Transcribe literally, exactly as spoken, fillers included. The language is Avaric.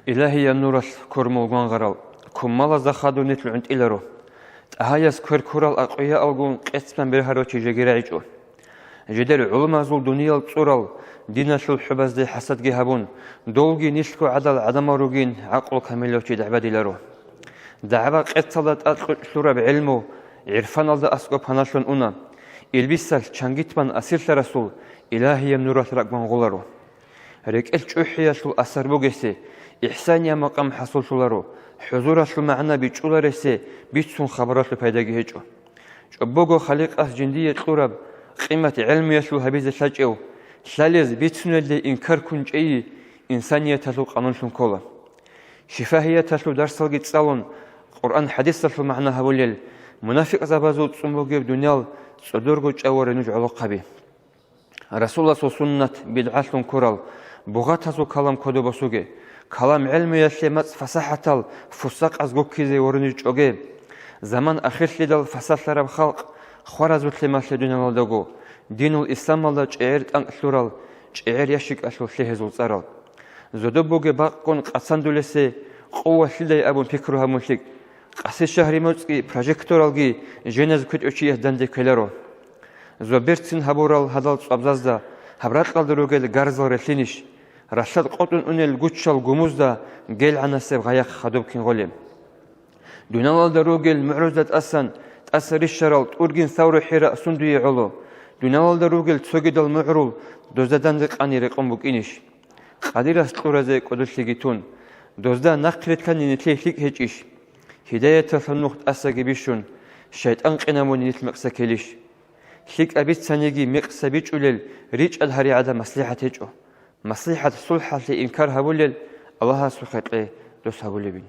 Илагьияб нуралъ кормул гвангъарал, кумалазда хадур нилъ гӀунтӀиларо. ТӀагьаяс квер ккурал акъвияалгун къеццан бергьарав чи жеги рагӀичӀо. Жидер гӀулумазул дуниял цӀурал диналъул хӀубазде хӀасадги гьабун, долги нилъго гӀадал гӀадамал ругин гӀакълу камилав чи дагӀбадиларо. ДагӀба-къеццалда тӀад кьучӀ лъураб гӀелму гӀирфаналда аскӀоб паналъун уна. Илбисалъ чангитӀ бан асирлъарасул Илагьияб нуралъ ракӀ гвангъуларо. РекӀел чӀухӀиялъул асар бугесе, ихсанияб макъам хӀасуллъуларо, хӀузуралъул магӀна бичӀчӀуларесе бицун хабаралъул пайдаги гьечӀо. ЧӀобого Халикъас жиндие кьураб къимат гӀелмуялъул гьабизе лъачӀев, лъалез бицунелде инкар ккун чӀей инсанияталъул къанунлъун ккола. Шифагьияталъул дарсалги цӀалун, Къуръан-хӀадисалъул магӀна гьабулел, мунафикъзабазул цӀун бугеб дуниял цӀодорго чӀваворе нуж гӀолохъаби. Расуласул суннат бидгӀалъун ккурал, бугъатазул калам кодоб босуге. Калам гӀелмуялъе мацӀ фасахӀатал фусакъаз гуккизе воруниж чӀоге. Заман ахирлъидал фасалъараб халкъ хваразулъе малъе дуниялалдаго, динул исламалда чӀегӀер тӀанкӀ лъурал, чӀегӀер ящикалъул лъегьезул цӀарал. Зодоб бугеб бакъгун къацандулесе къувалъилай абун пикру гьабун лъикӀ. Къаси шагьри моцӀги прожекторалги женаз кутӀичияс данде ккеларо. Зоберцин гьабурал гьадал цӀвабзазда гьаб ракьалда ругел гарзал релълъинищ? Ралъад къотӀун унел гучал гумузда гелгӀанасеб гъаяхъ хадуб кин гъолеб? Дуналалда ругел мугӀрузда тӀасан тӀаса рищарал тӀургин саврухӀи раъсун дуе гӀоло. Дуналалда ругел цогидал мугӀрул дозда данде къани рекъон букӀинищ? Къадирас кьуразе кӀодолъиги тун, дозда нахъ рилълъани нилъее лъикӀ гьечӀищ? Гьидаяталъул нух тӀасаги бищун, шайтӀан къинамуни нилъ мекъса ккелищ? ЛъикӀаб бицаниги мекъса бичӀулел ричӀад гьаригӀада маслихӀат гьечӀо. МаслихӀат сулхӀалъе инкар гьабулел Аллагьасул хӀакъе дос гьабулебин.